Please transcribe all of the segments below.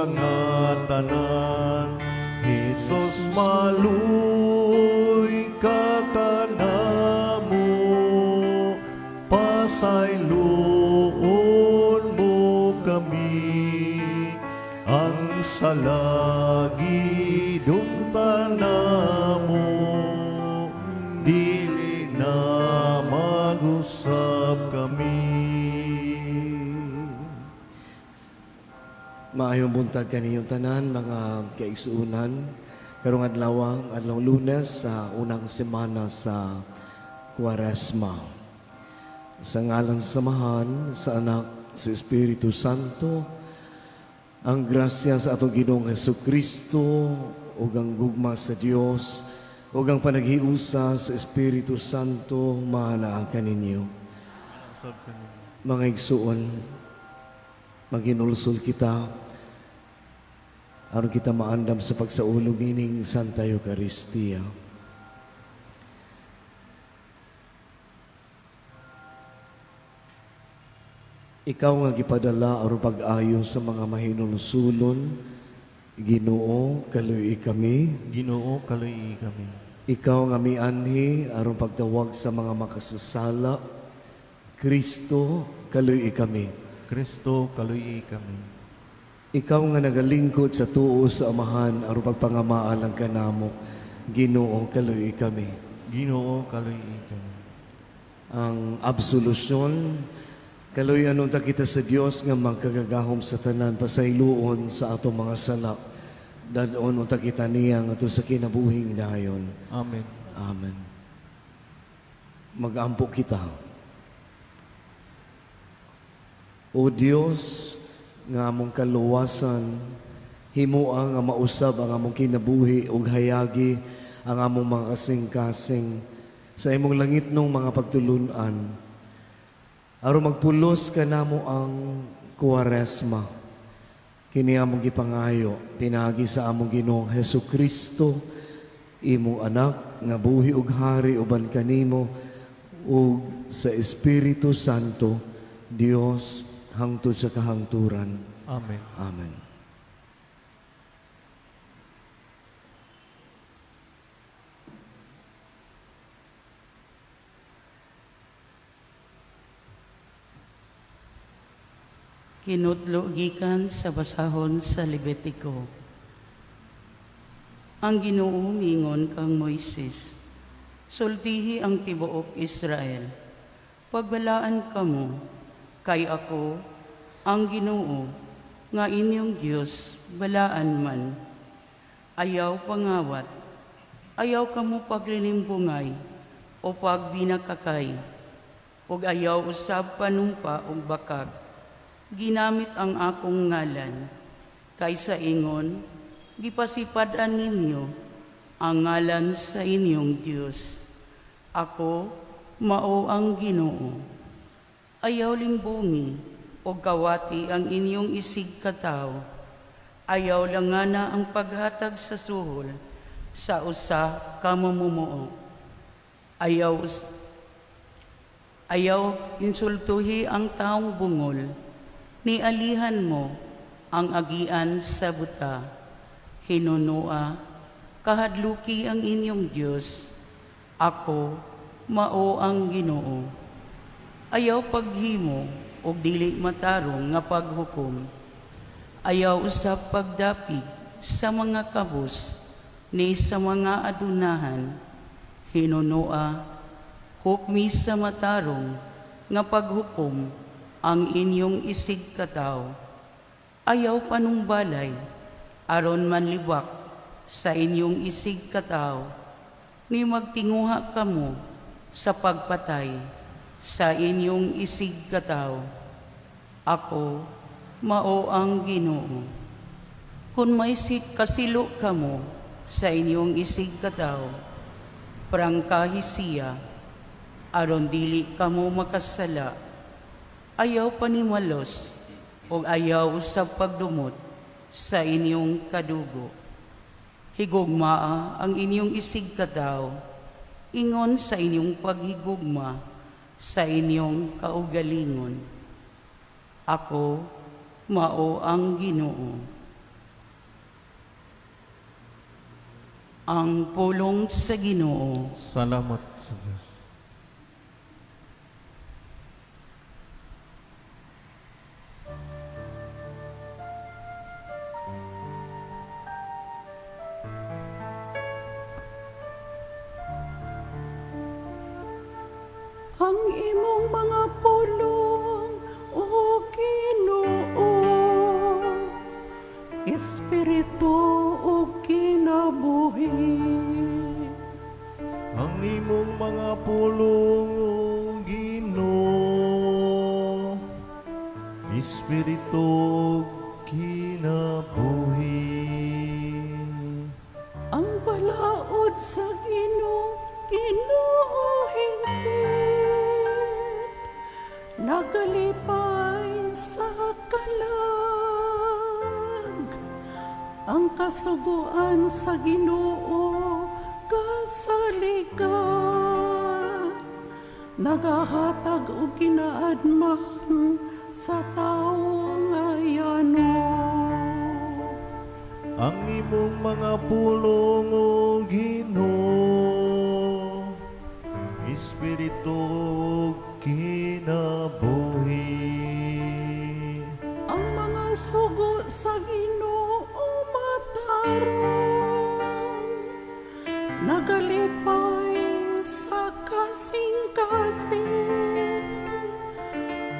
sa nga tanan. Jesus, maluoy ka kanamo, pasayloon mo kami, ang sala gidumtan namo, dili na mag-usab kami. Maayong buntag kaninyong tanan, mga kaigsuonan. Karong adlaw, adlaw Lunes sa unang semana sa Kuwaresma. Sa ngalan sa Amahan, sa Anak, sa Espiritu Santo, ang grasya sa atong Ginoong Hesus Kristo ug ang gugma sa Dios ug ang panaghiusa sa Espiritu Santo maanaa kaninyo. Usab kaninyo. Mga igsuon, maghinulsol kita aron kita maandam sa pagsaulog nining Santa Eucharistia. Ikaw nga gipadala aron pag-ayo sa mga mahinulsulon, Ginoo, kaluoy kami. Ginoo, kaluoy kami. Ikaw nga mianhi aron pagtawag sa mga makasasala, Kristo, kaluoy kami. Kristo, kaluoy kami. Ikaw nga nagalingkod sa tuo sa Amahan aron pagpangamaan ang kanamo, Ginoo, kaluoy kami. Ginoo, kaluoy kami. Ang absolusyon, kaluoyan unta kita sa Dios nga magkagagahom sa tanan, pasayloon sa atong mga sala. Dadon unta kita niya ngadto sa kinabuhing dayon. Amen. Amen. Magampo kita. O Dios, nga among kaluwasan, himoa nga mausab ang among kinabuhi ug hayagi ang among mga kasing-kasing sa imong langitnong mga pagtulun-an. Aron magpulos kanamo ang Kuwaresma. Kini among gipangayo pinaagi sa among Ginoong Hesus Kristo, imong anak nga buhi ug hari uban kanimo ug sa Espiritu Santo, Dios hangtod sa kahangturan. Amen. Amen. Kinudlo gikan sa basahon sa Levitico. Ang Ginoo miingon kang Moises, sultihi ang tibuok Israel. Pagbalaan kamo, kay ako, ang Ginoo, nga inyong Dios, balaan man. Ayaw pangawat, ayaw kamo paglinimbungay o pagbinakakay, ug ayaw usab panumpa og bakag. Ginamit ang akong ngalan, kaysa ingon, gipasipad-an ninyo ang ngalan sa inyong Dios. Ako, mao ang Ginoo. Ayaw limbungi o kawati ang inyong isig katawo. Ayaw langana ang paghatag sa suhol sa usa ka mamumuo. Ayaw insultuhi ang taong bungol, nialihan mo ang agian sa buta. Hinunua, kahadluki ang inyong Dios. Ako, mao ang Ginoo. Ayaw paghimo og dili matarong nga paghukom. Ayaw usab pagdapig sa mga kabus ni sa mga adunahan. Hinunua, hukmi sa matarong nga paghukom ang inyong isig katawo. Ayaw panumbalay, aron manlibak sa inyong isig katawo, ni magtinguha kamo sa pagpatay sa inyong isig katawo. Ako, mao ang Ginoo. Kung may kasilo kamo sa inyong isig katawo, prangkahi siya, aron dili kamo makasala. Ayaw panimalos o ayaw sa pagdumot sa inyong kadugo. Higugmaa ang inyong isig katawo, ingon sa inyong paghigugma sa inyong kaugalingon. Ako, mao ang Ginoo. Ang pulong sa Ginoo. Salamat sa Diyos. Ang imong mga pulong, O Ginoo, espiritu ug kinabuhi. Ang imong mga pulong, O Ginoo, espiritu ug kinabuhi. Ang balaod sa Ginoo, Ginoo hingpit, nagalipay sa kalag. Ang kasuguan sa Ginoo kasaligan, nagahatag og kinaadman sa tawo nga yanong. Ang imong mga pulong, O Ginoo, espiritu ug kinabuhi. Ang mga sugo sa Ginoo matarong, nagalipay sa kasing-kasing.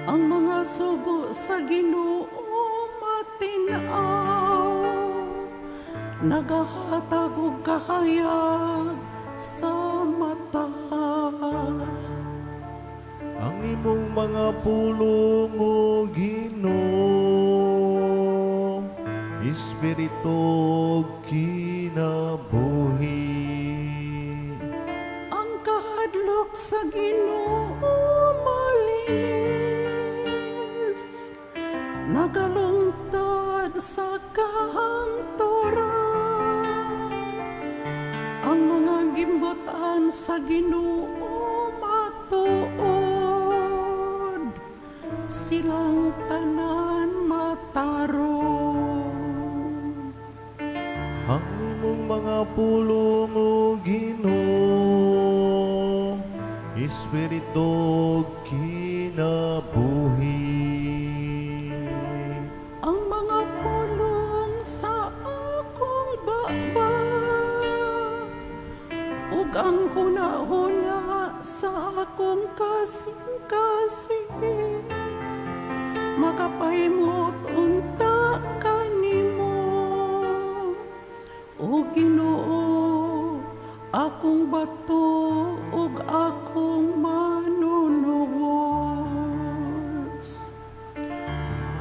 Ang mga sugo sa Ginoo matin-aw, nagahatag og kahayag sa mata. Ang imong mga pulong, O Ginoo, espiritu ug kinabuhi. Ang kahadlok sa Ginoo malinis, nagalungtad sa kahangturan. Ang mga gimbutan sa Ginoo matuod, silang tanan matarong. Ang imong mga pulong, O Ginoo, espiritu ug kinabuhi. Ang mga pulong sa akong baba ug ang huna-huna sa akong kasing-kasing makapahimot unta kanimo, O Ginoo, akong bato ug akong manunubos.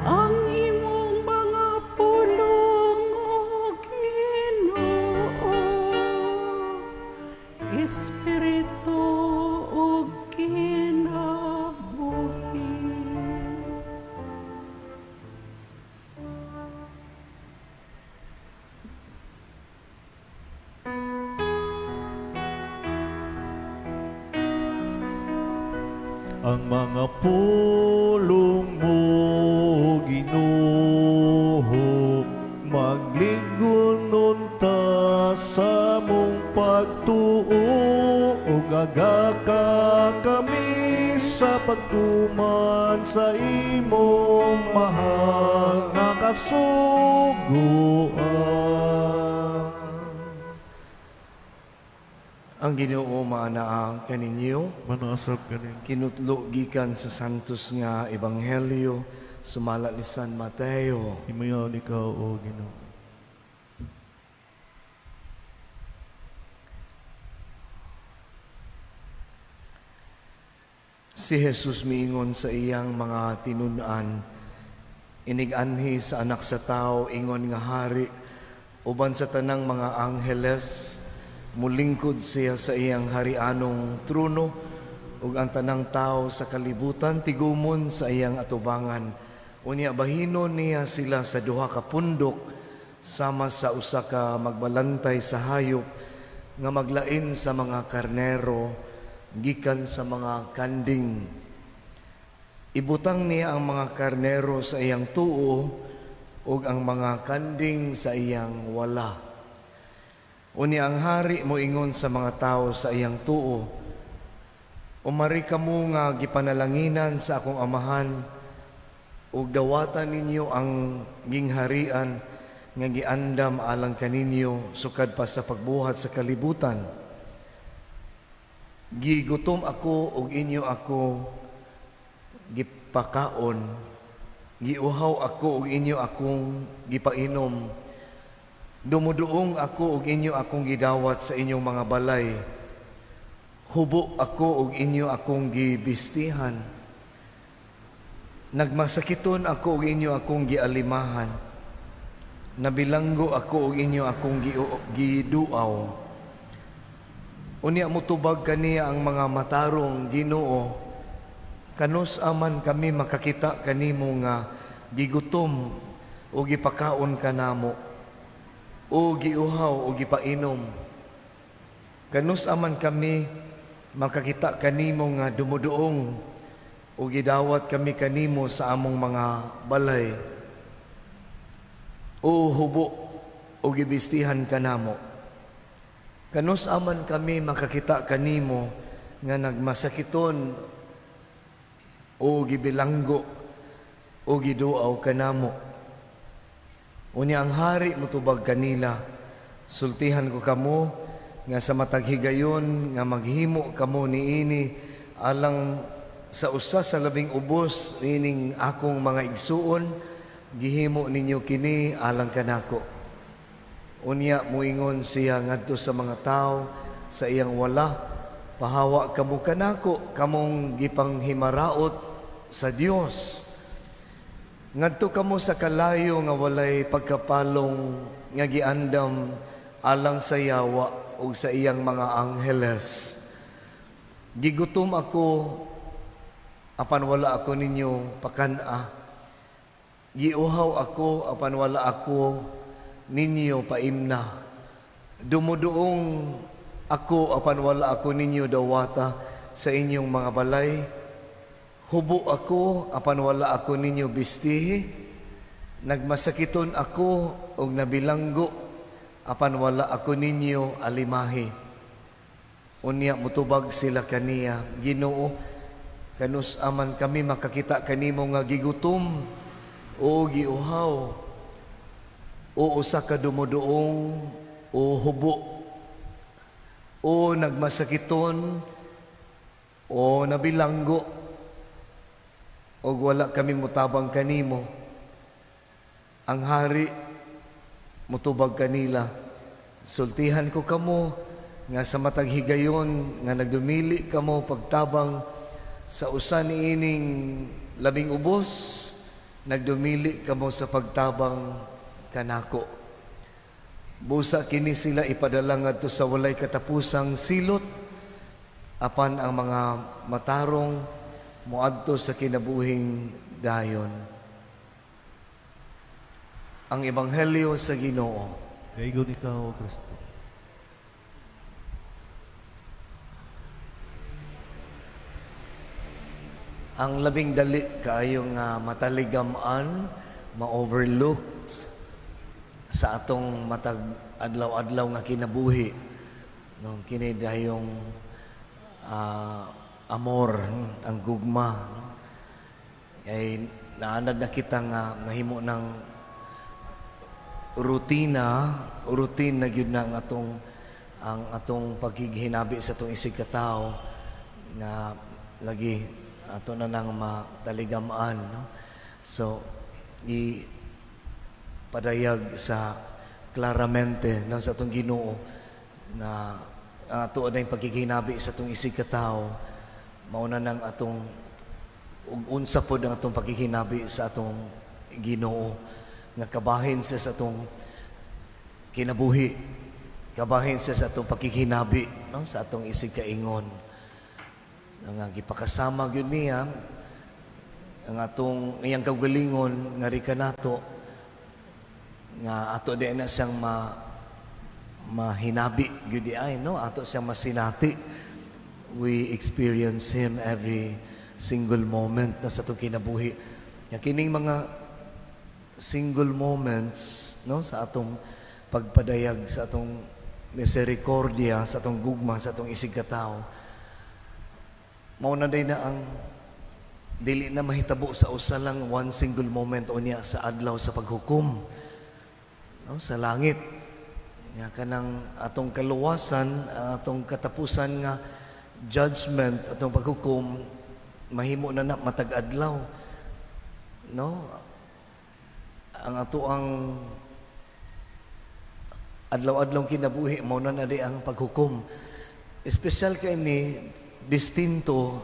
Ang imong mga pulong, O Ginoo, espiritu ug kinabuhi. Ang mga pulong mo, Ginoo, magligon unta sa among pagtuo ug agaka kami sa pagtuman sa imong mahal nga kasuguan. Ang Ginoo maanaa kaninyo. Manaasab kanin. Kinutlo gikan sa Santos nga Ebanghelyo sumala ni San Mateo. Himayaon ikaw, O Ginoo. Si Jesus miingon sa iyang mga tinun-an, inig-anhi sa Anak sa Tao ingon nga hari uban sa tanang mga angheles, mulingkod siya sa iyang harianong trono ug ang tanang tao sa kalibutan tigumon sa iyang atubangan. Unya bahinon niya sila sa duha ka pundok sama sa usa ka magbalantay sa hayop nga maglain sa mga karnero gikan sa mga kanding. Ibutang niya ang mga karnero sa iyang tuo ug ang mga kanding sa iyang wala. Unya ang hari moingon sa mga tao sa iyang tuo, "Umari kamo nga gipanalanginan sa akong Amahan, ug dawatan ninyo ang gingharian nga giandam alang kaninyo sukad pa sa pagbuhat sa kalibutan. Gigutom ako ug inyo ako gipakaon, giuhaw ako ug inyo akong gipainom, dumuduong ako ug inyo akong gidawat sa inyong mga balay, hubo ako ug inyo akong gibistihan, nagmasakiton ako ug inyo akong gialimahan, nabilanggo ako ug inyo akong giduaw." Unya mutubag kaniya ang mga matarong, "Ginoo, kanus-a man kami makakita kanimo nga gigutom o gipakaon kanamo o giuhaw o gipainom? Kanus-a man kami makakita kanimo nga dumuduong o gidawat kami kanimo sa among mga balay o hubo o gibistihan kanamo? Kanus-a man kami makakita kanimo nga nagmasakiton o gibilanggo o giduaw kanamo?" Unya ang hari mutubag kanila, "Sultihan ko kamo nga sa matag higayon nga maghimo kamo niini alang sa usa sa labing ubos niining akong mga igsuon, gihimo ninyo kini alang kanako." Unya muingon siya ngadto sa mga tao sa iyang wala, "Pahawa kamo kanako, kamong gipanghimaraot sa Dios. Ngadto kamo sa kalayo nga walay pagkapalong nga giandam alang sa yawa ug sa iyang mga angheles. Gigutom ako apan wala ako ninyo pakan-a. Giuhaw ako apan wala ako ninyo paimna. Dumuduong ako apan wala ako ninyo dawata sa inyong mga balay. Hubo ako apan wala ako ninyo bistihi. Nagmasakiton ako og nabilanggo apan wala ako ninyo alimahi." Unya mutubag sila kaniya, "Ginoo, kanus-a man kami makakita kanimo nga gigutom o giuhaw o usa ka dumuduong o hubo o nagmasakiton o nabilanggo og wala kami mutabang kanimo?" Ang hari mutubag kanila, "Sultihan ko kamo nga sa matag higayon nga nagdumili kamo pagtabang sa usa niining labing ubos, nagdumili kamo sa pagtabang kanako." Busa kini sila ipadala ngadto sa walay katapusang silot, apan ang mga matarong moadto sa kinabuhing dayon." Ang Ebanghelyo sa Ginoo. Daygon ikaw, O Kristo. Ang labing dali kaayo nga mataligam-an, ma-overlooked sa atong matag adlaw-adlaw nga kinabuhi, no, kini dayong amor, ang gugma, no? Kay naanad na kita nga mahimo ng rutina, routine na gyud na ang atong pagkigihinabi sa atong isig katawo nga lagi ato na nang mataligam-an, no? So i padayag sa claramente, no, sa atong Ginoo nga ang ato na yung pagkikinabi sa atong isig katawo mao na nang atong ug unsa pod ang atong pagkikinabi sa atong Ginoo nga kabahin siya sa atong kinabuhi, kabahin siya sa atong pagkikinabi, no, sa atong isig kaingon nga gipakasama gyud niya ang atong iyang kaugalingon nga kanato nga ato di na siyang mahinabi gyud di ay, no, ato siyang masinati. We experience him every single moment na sa atong kinabuhi. Nga kining mga single moments, no, sa atong pagpadayag sa atong misericordia, sa atong gugma, sa atong isigkatawo. Mao na day na ang dili na mahitabo sa usa lang, one single moment unya sa adlaw sa paghukom, no, sa langit. Nga kanang atong kaluwasan, ang atong katapusan nga judgment, atong paghukom, mahimo na na matag adlaw, no? Ang ato ang adlaw-adlaw kinabuhi, mao na na di ang paghukom. Espesyal kay ni distinto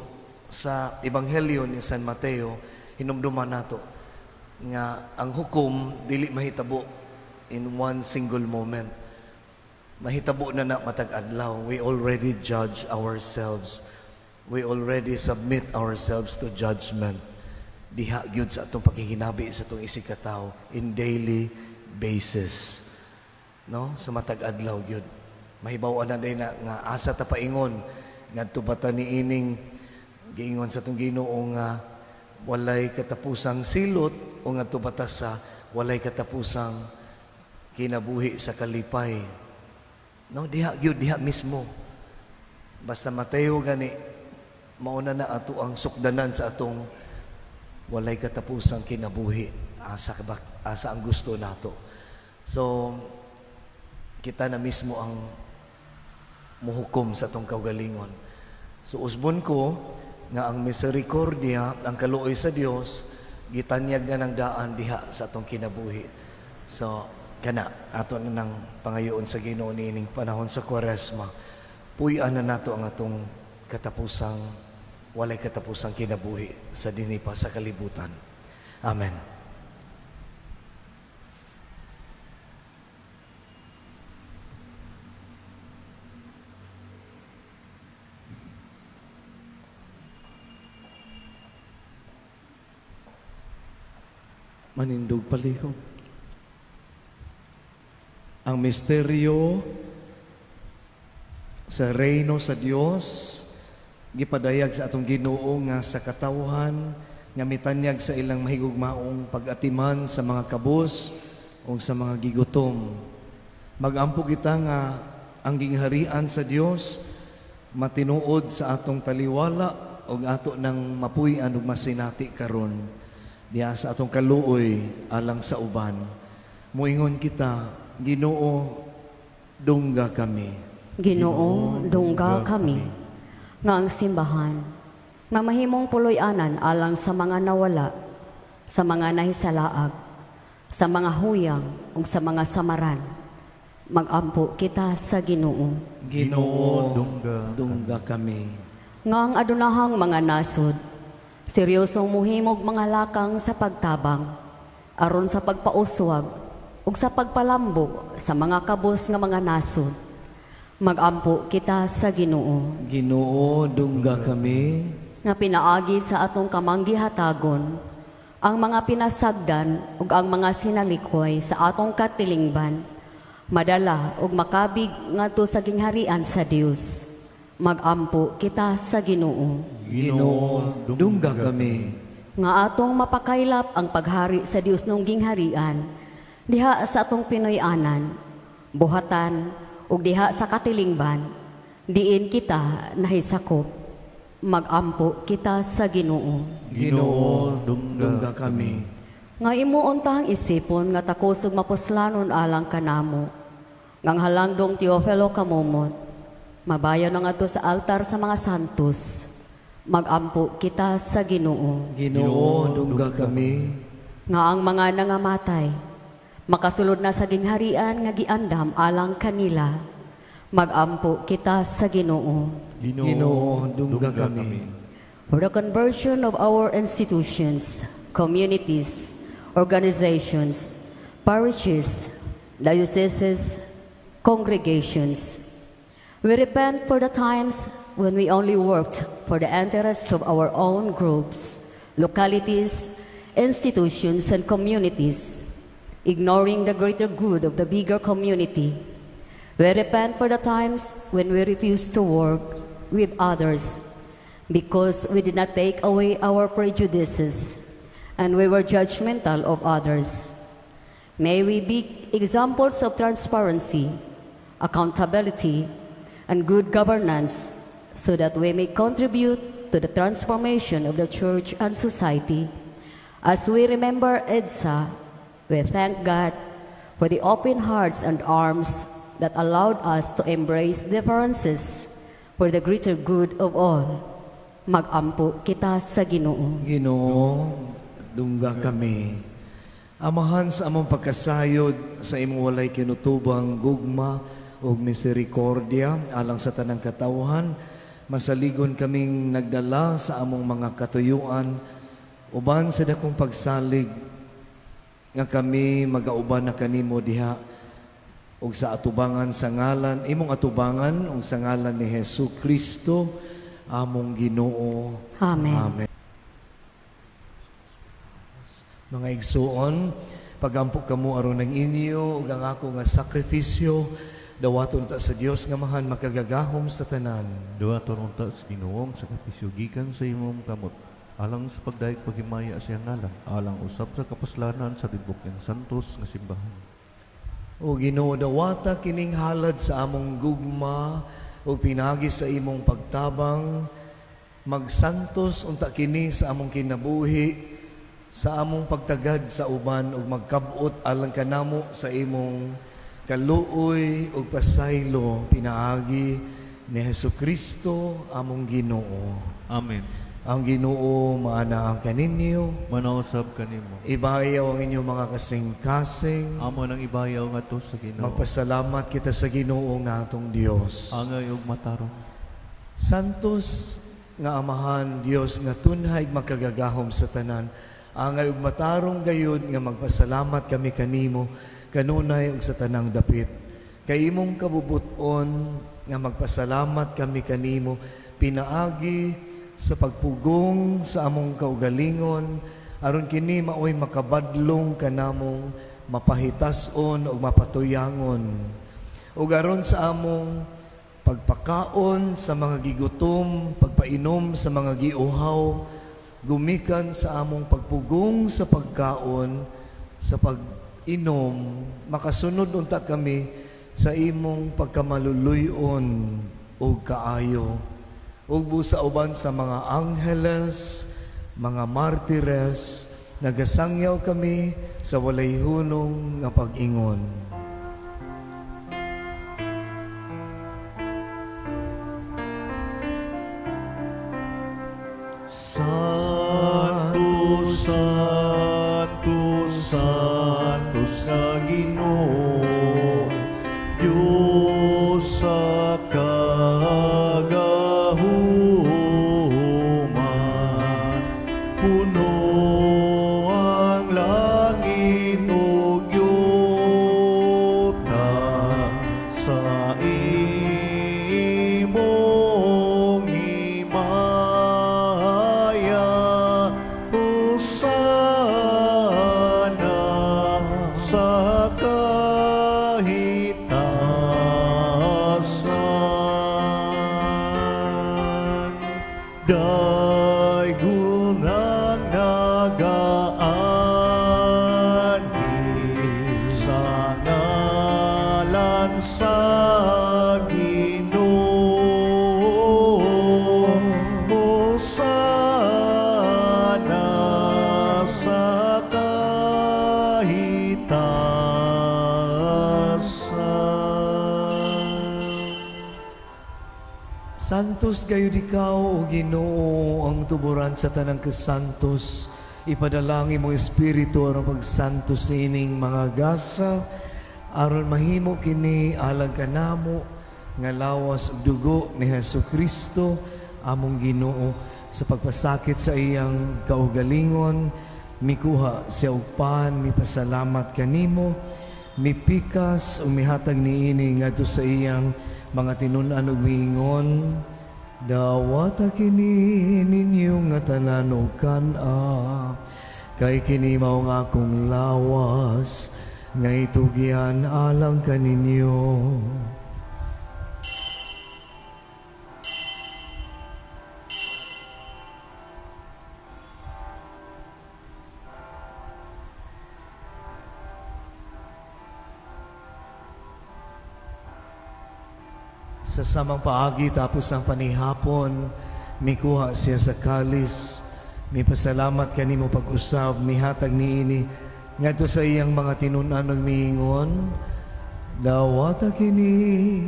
sa Ebanghelyo ni San Mateo, hinumduman nato nga ang hukom dili mahitabo in one single moment. Mahitabo na na matag adlaw. We already judge ourselves. We already submit ourselves to judgment diha gyud sa atong pakihinabi sa atong isigkatawo in daily basis, no? Sa matag adlaw gyud, mahibaw-an na day na nga asa ta paingon ngadto ba ta niining giingon sa atong Ginoo nga walay katapusang silot o ngadto ba ta sa walay katapusang kinabuhi sa kalipay, no? Diha gyud, diha mismo. Basta Mateo gani, mauna na ato ang sukdanan sa atong walay katapusang kinabuhi. Asa ka ba, asa ang gusto nato? So kita na mismo ang muhukom sa atong kaugalingon. So usbon ko nga ang misericordia, ang kaluoy sa Dios, gitanyag na ng daan diha sa atong kinabuhi. So kana ato na nang pangayoon sa Ginoo niining panahon sa Kwaresma. Puy-an na nato ang atong katapusang, walay katapusang kinabuhi sa dinhi pa sa kalibutan. Amen. Manindog palihog. Ang misteryo sa reino sa Dios gipadayag sa atong Ginoo nga sa katawhan nga mitanyag sa ilang mahigugmaong pag-atiman sa mga kabus o sa mga gigutom. Magampo kita nga ang gingharian sa Dios matinuod sa atong taliwala ug ato nang mapuy-an ug masinati karon diha sa atong kaluoy alang sa uban. Moingon kita, Ginoo, dungga kami. Ginoo, dungga kami. Nga ang simbahan, mamahimong puloy-anan alang sa mga nawala, sa mga nahisalaag, sa mga huyang ug sa mga samaran. Magampo kita sa Ginoo. Ginoo, dungga dungga kami. Nga ang adunahang mga nasod, seryosong muhimog mga lakang sa pagtabang, aron sa pagpauswag ug sa pagpalambo sa mga kabus nga mga nasod. Magampo kita sa Ginoo. Ginoo, dungga kami. Nga pinaagi sa atong kamanggihatagon ang mga pinasagdan ug ang mga sinalikoy sa atong katilingban, madala ug makabig ngadto sa gingharian sa Dios. Magampo kita sa Ginoo. Ginoo, dungga kami. Nga atong mapakaylap ang paghari sa Dios nung gingharian diha sa atong Pinoy-anan, buhatan ug diha sa katilingban diin kita nahisakop. Magampo kita sa Ginoo. Ginoo, dungga dungga kami. Nga imuon tahang isipon nga takos ug mapuslanon alang kanamo. Ngang halangdong Teofilo Kamumot, mabayo na ngadto sa altar sa mga santos. Magampo kita sa Ginoo. Ginoo, dungga kami. Nga ang mga nangamatay, makasulod na sa gingharian nga giandam alang kanila. Magampo kita sa Ginoo. Ginoo, dungga kami. For the conversion of our institutions, communities, organizations, parishes, dioceses, congregations. We repent for the times when we only worked for the interests of our own groups, localities, institutions, and communities, ignoring the greater good of the bigger community. We repent for the times when we refused to work with others because we did not take away our prejudices and we were judgmental of others. May we be examples of transparency, accountability, and good governance so that we may contribute to the transformation of the church and society. As we remember EDSA, we thank God for the open hearts and arms that allowed us to embrace differences for the greater good of all. Magampo kita sa Ginoo. Ginoo, dungga kami. Amahan sa among pagkasayod sa imong walay kinutubang gugma ug miserikordya alang sa tanang katawhan, masaligon kaming nagdala sa among mga katuyuan uban sa dakong pagsalig nga kami magauban na kanimo diha ug sa atubangan sa ngalan imong atubangan ug sa ngalan ni Hesus Kristo among Ginoo. Amen. Amen. Mga igsuon, pagampo kamo aron ng inyo ug ang ako nga sakripisyo dawaton ta sa Dios nga Amahan makagagahom sa tanan. Duwaton unta sa Ginoo ang sakripisyo gikan sa imong kamot alang sa pagdayeg paghimaya sa iyang ngalan, alang usab sa kapuslanan sa tibok niyang santos nga simbahan. O Ginoo, dawata kining halad sa among gugma ug pinagi sa imong pagtabang, magsantos unta kini sa among kinabuhi, sa among pagtagad sa uban ug magkab-ot alang kanamo sa imong kaluoy ug pasaylo pinaagi ni Hesukristo among Ginoo. Amen. Ang Ginoo maanaa kaninyo, Manausab kanimo. Ibayaw ang inyong mga kasing-kasing. Amo nang ibayaw ngadto sa Ginoo. Magpasalamat kita sa Ginoo nga atong Dios. Angay ug matarong. Santos nga Amahan Dios nga tunhay makagagahom sa tanan. Angay ug matarong gayud nga magpasalamat kami kanimo kanunay ug sa tanang dapit. Kay imong kabubut-on nga magpasalamat kami kanimo pinaagi sa pagpugong sa among kaugalingon aron kini maoy makabadlong kanamong mapahitas-on ug mapatuyangon ug aron sa among pagpakaon sa mga gigutom, pagpainom sa mga giuhaw, gumikan sa among pagpugong sa pagkaon, sa pag-inom, makasunod unta kami sa imong pagkamaluluyon ug kaayo. Ug busa uban sa mga angheles, mga martires, nagasangyaw kami sa walay hunong nga pag-ingon. Santo, Santo, Santo sa Ginoo, Diyos sa kagahuman. Puno ang langit ug yuta sa imong himaya. Hosana sa kahitasan. Daygon ang nagaanhi sa ngalan sa Ginoo. Hosana sa kahitasan. Santos gayud ikaw, o Ginoo, ang tuburan sa tanang kasantos. Ipadala ang imong espiritu aron pagsantos ining mga gasa aron mahimo kini alang kanamo nga lawas ug dugo ni Hesus Kristo among Ginoo sa pagpasakit sa iyang kaugalingon mikuha siya og pan, mipasalamat kanimo, mipikas ug mihatag niini ngadto sa iyang mga tinun-an ug miingon, dawata kini ninyo nga tanan og kan-a, kay kini mao nga akong lawas nga itugyan alang kaninyo. Sa samang paagi tapos ang panihapon, mikuha siya sa kalis, mipasalamat kanimo pag-usab, mihatag niini ngadto sa iyang mga tinun-an ug miingon, "Dawata kini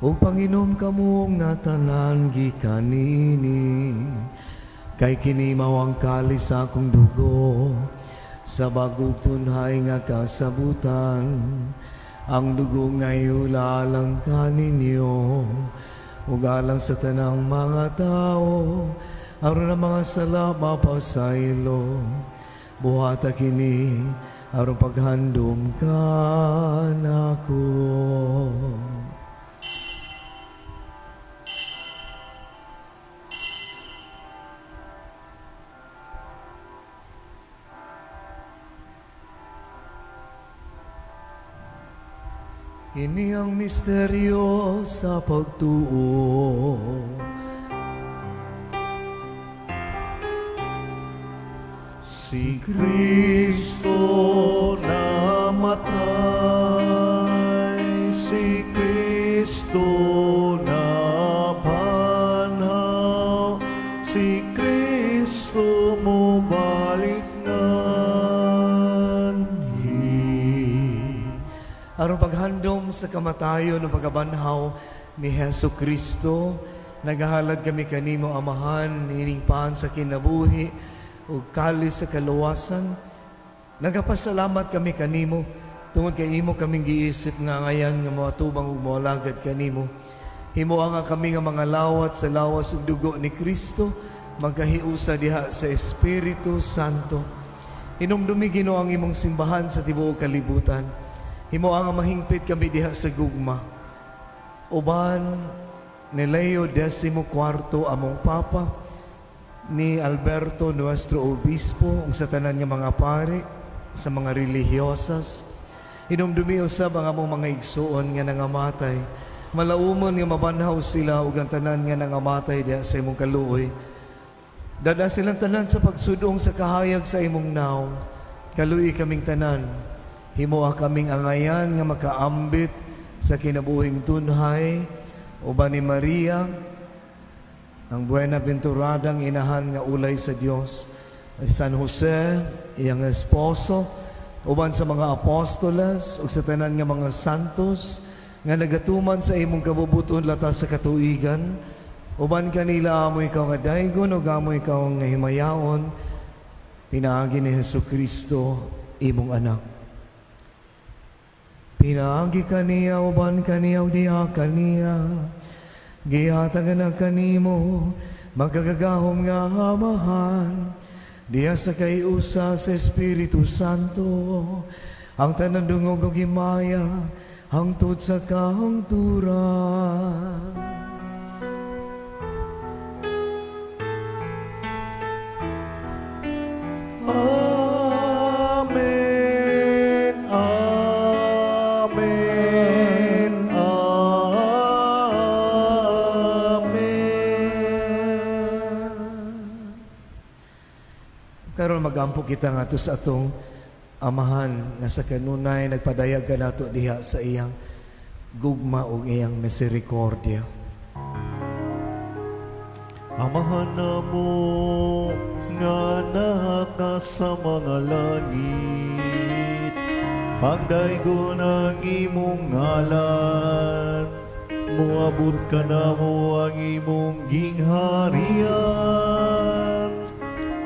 ug panginom kamo nga tanan gikan niini, kay kini mao ang kalis sa akong dugo sa bagong tunhay nga kasabutan, ang dugo nga ihula alang kaninyo ug alang sa tanang mga tao aron ang mga sala mapasaylo. Buhata kini aron paghandom kanako." Kini ang misteryo sa pagtuo. Si Kristo namatay, si Kristo nabanhaw, si Kristo mobalik nganhi. Aron paghandom sa kamatayon ug pagkabanhaw ni Hesu Kristo, nagahalad kami kanimo, Amahan, ining pan sa kinabuhi ug kalis sa kaluwasan. Nagapasalamat kami kanimo tungod kay imo kaming giisip nga angayan nga moatubang ug moalagad kanimo. Himoa nga kami nga mga lawat sa lawas ug dugo ni Kristo magkahiusa diha sa Espiritu Santo. Hinumdumi, Ginoo, ang imong simbahan sa tibuok kalibutan. Himoa nga mahingpit kami diha sa gugma. Uban ni Leo XIV among Papa, ni Alberto nuestro Obispo, ug sa tanan nga mga pare, sa mga relihiyosas. Hinumdumi usab ang among mga igsuon nga nangamatay. Malaumon nga mabanhaw sila ug ang tanan nga nangamatay diha sa imong kaluoy. Dad-a silang tanan sa pagsudong sa kahayag sa imong nawong. Kaluoyi kaming tanan. Himoa kaming angayan nga makaambit sa kinabuhing tunhay uban ni Maria, ang buenaventuradang inahan nga ulay sa Dios, San Jose, iyang esposo, uban sa mga apostoles ug sa tanan nga mga santos nga nagatuman sa imong kabubuton latas sa katuigan. Uban kanila amo ikaw nga daygon ug amo ikaw nga himayaon pinaagi ni Hesus Kristo, imong anak. Pinaagi kaniya, uban kaniya, ug diha kaniya, gihatag na kanimo, makagagahom nga Amahan, diha sa kahiusa sa Espiritu Santo, ang tanan dungog ug himaya hangtod sa kahangturan. Amen. Amen. Amen. Karon magampo kita ngadto sa atong Amahan nga sa kanunay nagpadayag kanato diha sa iyang gugma ug iyang misericordia. Amahan namo nga naa ka sa mga langit, pagdaygon ang imong ngalan, moabot kanamo ang imong gingharian,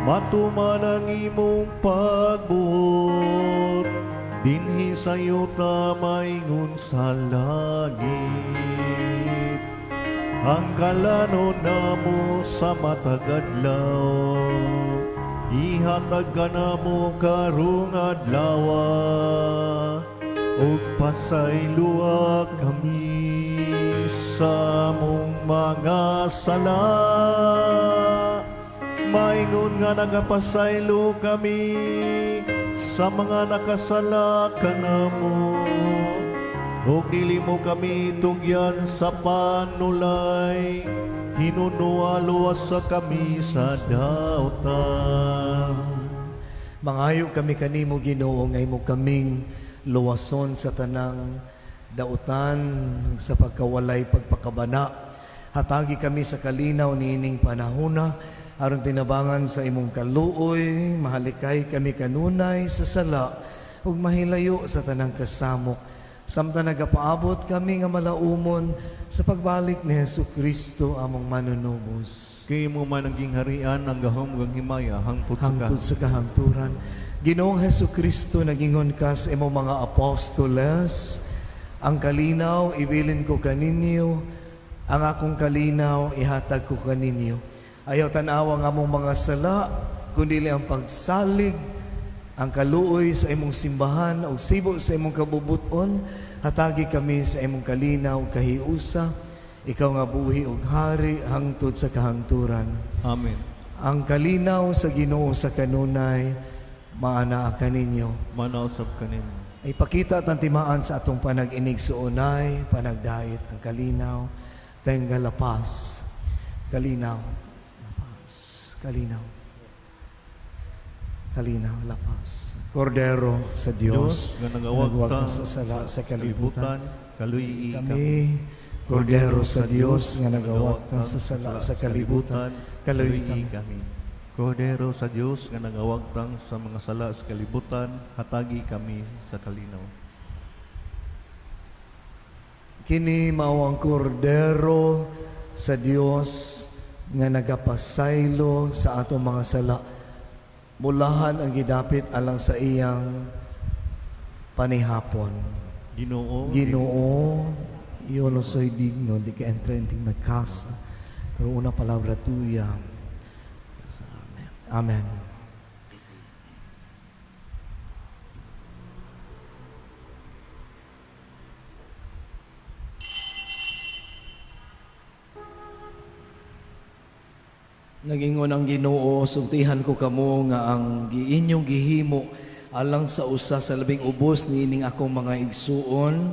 matuman ang imong pagbuot, dinhi sa yuta maingon sa langit. Ang kalanon namo sa matag adlaw, ihatag kanamo karong adlawa, ug pasayloa kami sa among mga sala, maingon nga nagapasaylo kami sa mga nakasala kanamo. Ug dili mo kami tugyan sa panulay, hinunoa luwasa kami sa dautan. Mangayo kami kanimo, Ginoo, nga imo kaming luwason sa tanang Dautan sa pagkawalay pagpakabana. Hatagi kami sa kalinaw niining panahona aron tinabangan sa imong kaluoy, mahalikay kami kanunay sa sala ug mahilayo sa tanang kasamok. Samtang nagapaabot kami nga malaumon sa pagbalik ni Hesus Kristo among manunubos. Kay imo man ang gingharian, ang gahom ug ang himaya hangtod sa Hangtod sa kahangturan. Ginoong Hesus Kristo, nagingon ka sa imong mga apostoles, ang kalinaw ibilin ko kaninyo, ang akong kalinaw ihatag ko kaninyo. Ayaw tan-awa ang among mga sala, kundi ang pagsalig, ang kaluoy sa imong simbahan ug sibo sa imong kabubuton, hatagi kami sa imong kalinaw kahiusa, ikaw nga buhi ug hari hangtod sa kahangturan. Amen. Ang kalinaw sa Ginoo sa kanunay, maanaa kaninyo. Manausab kanimo. Ipakita at ang timaan sa atong panag-inig suunay, panagdait ang kalinaw, tenga la paz, kalinaw, la paz, kalinaw, kalinaw, la paz. Kordero sa Dios, Dios nga nangawagtang sa sala sa kalibutan, kaluyi kami. kami, Kordero sa Dios nga nagawagtang sa sala sa kalibutan, kaluyi kami. Kami. Kordero sa Dios nga nangawagtang sa mga sala sa kalibutan, hatagi kami sa kalinaw. Kini mao ang kordero sa Dios nga nagapasaylo sa atong mga sala. Mulahan ang gidapit alang sa iyang panihapon. Ginoo, Ginoo, yo no soy digno de que entre en mi casa, pero una palabra tuya. Amen. Nagingon ang Ginoo, sultihan ko kamo nga ang giinyong gihimo alang sa usa sa labing ubos niining akong mga igsuon,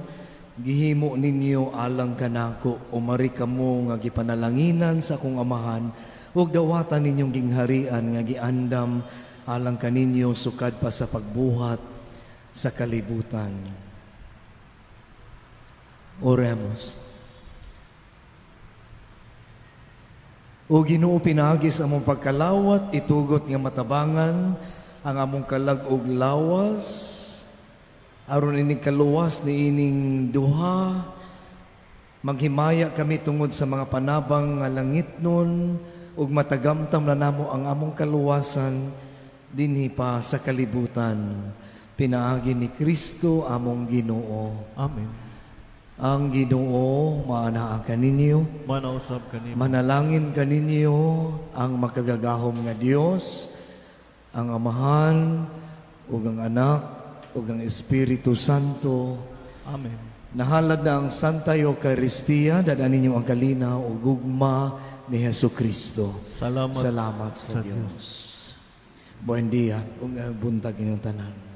gihimo ninyo alang kanako. Umari kamo nga gipanalanginan sa akong amahan, ug dawatan ninyong gingharian nga giandam alang kaninyo sukad pa sa pagbuhat sa kalibutan. Oremos. O Ginoo, pinaagi sa among pagkalawat, itugot nga matabangan ang among kalag ug lawas, aron ining kaluwas ni ining duha, maghimaya kami tungod sa mga panabang nga langitnon, ug matagamtam na namo ang among kaluwasan dinhi pa sa kalibutan. Pinaagi ni Kristo among Ginoo. Amen. Ang Ginoo maanaa kaninyo. Manausab kanimo. Manalangin kaninyo ang makagagahom nga Dios, ang Amahan, ug ang Anak, ug ang Espiritu Santo. Amen. Nahalad na ang Santa Eucharistia, dad-an ninyo ang kalinaw ug gugma ni Hesus Kristo. Salamat, Salamat sa sa Dios. Buen dia, ug buntag inyong tanan.